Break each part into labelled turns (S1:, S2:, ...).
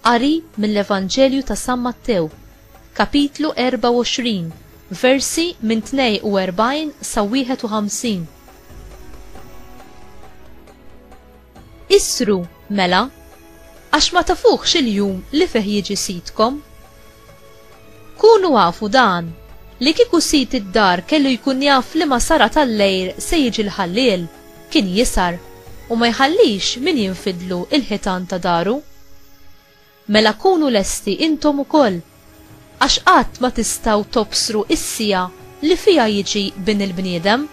S1: Qari mill-Evanġelju ta' San Mattew, kapitlu 24, versi minn 42 sa 51. Isru, mela, għax ma tafuhx il-jum li fih jiġi Sidkom. Kunu afu dan, li kieku sid id-dar kellu jkun jaf liema sara tal-lejl se jiġi l-ħalliel, kien jisgħar u ma jħallix min jinfidlu l-ħitan ta' daru. Mela kunu lesti intom ukoll, għax qatt ma tistgħu tobsru s-siegħa li fiha jiġi Bin il-bniedem.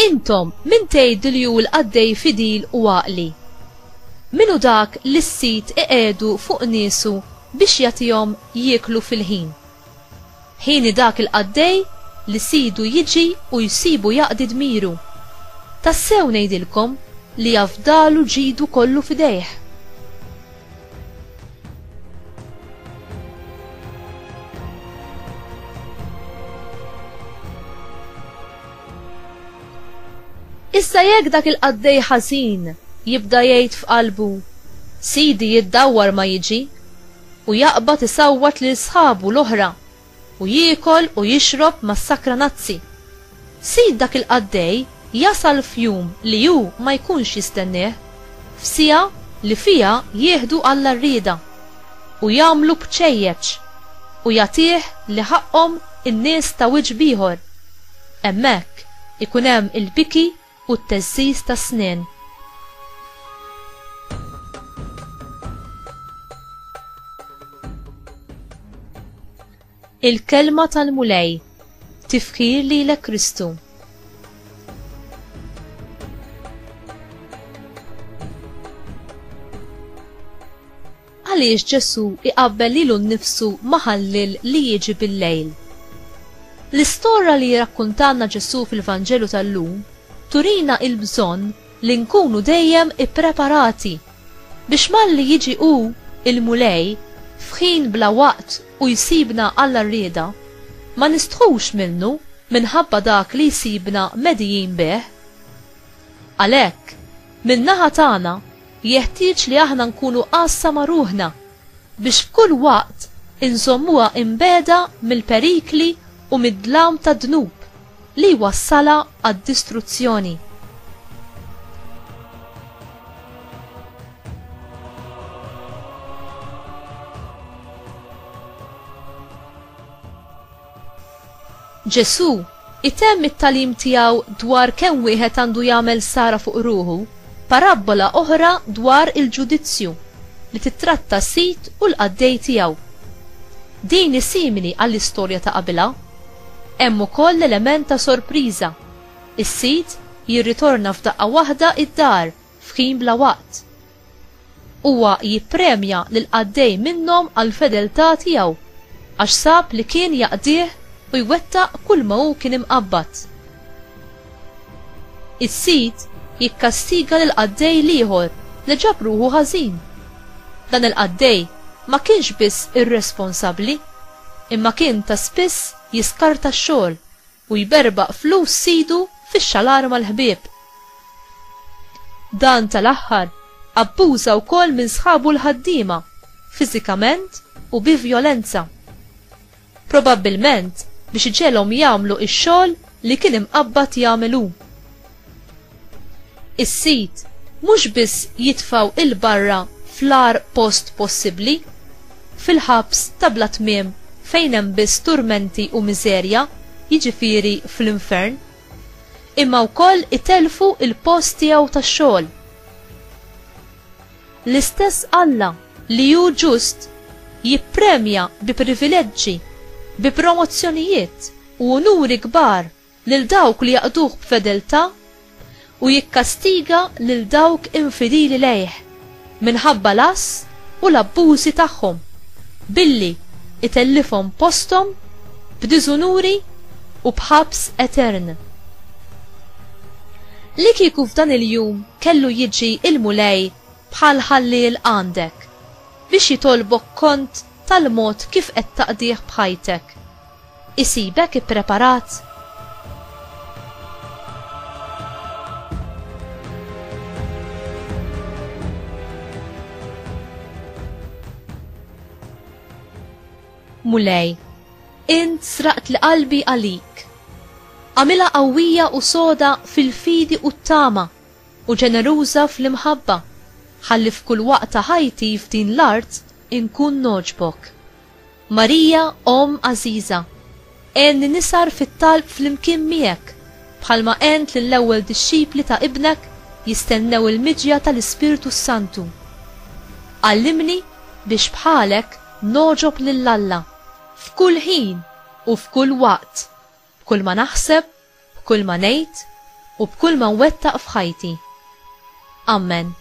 S1: Intom min tgħidu li hu l-qaddej fidil u għaqli? Min hu dak li s-sid iqiegħdu fuq niesu biex jagħtihom jieklu fil-ħin? Hieni dak il-qaddej li sidu jiġi u jsibu jaqdi dmiru. Tassew ngħidilkom li jafdalu ġidu kollu f'idejh. Issa jekk dak il-qaddej ħażin jibda jgħid f'qalbu, 'Sidi jiddawwar ma jiġi', u jaqbad isawwat lil sħabu l-oħra, u jiekol u jixrob mas-sakranazzi. Sid dak il-qaddej jasal f'jum li hu ma jkunx jistennieh, f'siegħa li fiha jieħdu għall-għarrieda, u jagħmlu bċejjeċ, u jagħtih li ħaqqhom in-nies ta' wiċċ b'ieħor. Hemmhekk ikun hemm il-biki u t-theżżiż tas-snien. Il-Kelma tal-Mulej, Tifħir lilek Kristu. Għaliex Ġesù iqabbel lilu nnifsu ma' ħalliel li jiġi bil-lejl? L-istorja li jirrakkuntalna Ġesù fil-Vanġelu tal-lum turina l-bżonn li nkunu dejjem ippreparati biex malli jiġi hu, il-Mulej, f'ħin bla waqt u jsibna għall-għarrieda, ma nistħux minnu minħabba dak li jsibna medhijin bih. Għalhekk, min-naħa tagħna, jeħtieġ li aħna nkunu għassa ma' ruħna biex f'kull waqt inżommuha imbiegħda mill-perikli u mid-dlam tad-dnub li jwassalha għad-distruzzjoni. Ġesù itemm it-tagħlim tiegħu dwar kemm wieħed għandu jagħmel sara fuq ruħu b'parabbola oħra dwar il-ġudizzju li tittratta s-sid u l-qaddej tiegħu. Din hi simili għall-istorja ta' qabilha. Hemm ukoll l-element ta' sorpriża, is-sid jirritorna f'daqqa waħda d-dar f'ħin bla waqt. Huwa jippremja lill-qaddej minnhom għall-fedeltà tiegħu, għax sab li kien jaqdih u jwettaq kulma hu kien imqabbad. Is-sid jikkastiga lill-qaddej l-ieħor li ġab ruħu ħażin. Dan il-qaddej ma kienx biss irresponsabbli, imma kien ta' spiss jiskarta x-xogħol u jberbaq flus sidu fix-xalar mal-ħbieb. Dan tal-aħħar abbuża wkoll minn sħabu l-ħaddiema, fiżikament u bi vjolenza. Probabbilment biex iġegħelhom jagħmlu x-xogħol li kien imqabbad jagħmel hu. Is-sid mhux biss jitfgħu 'il barra fl-agħar post possibbli, fil-ħabs ta' bla tmiem fejn hemm biss turmenti u miżerja, jiġifieri fl-infern, imma wkoll itellfu l-post tiegħu tax-xogħol. L-istess Alla li hu ġust jippremja bi privileġġi, bi promozzjonijiet u unuri kbar lil dawk li jaqduh b'fedeltà u jikkastiga lil dawk infidili lejh minħabba l-għażż u l-abbużi tagħhom, billi itellifhom posthom b'diżunuri u b'ħabs etern. Li kieku f'dan il-jum kellu jiġi l-Mulej bħal ħalliel għandek, biex jitolbok kont tal-mod kif qed taqdih b'ħajtek, Isibek ippreparat? Mulej, int sraqtli qalbi għalik. Agħmilha qawwija u soda fil-fidi u t-tama u ġeneruża fl-imħabba, ħalli f'kull waqt ta' ħajti f'din l-art inkun nogħġbok. Marija Omm għażiża, għenni nisgħar fit-talb flimkien miegħek bħalma għent lill-ewwel dixxipli ta' Ibnek jistennew il-miġja tal-Ispirtu s-Santu. Għallimni biex bħalek nogħġob lil Alla f'kull ħin u f'kull waqt, b'kull ma naħseb, b'kull ma ngħid u b'kull ma nwettaq f'ħajti. Ammen.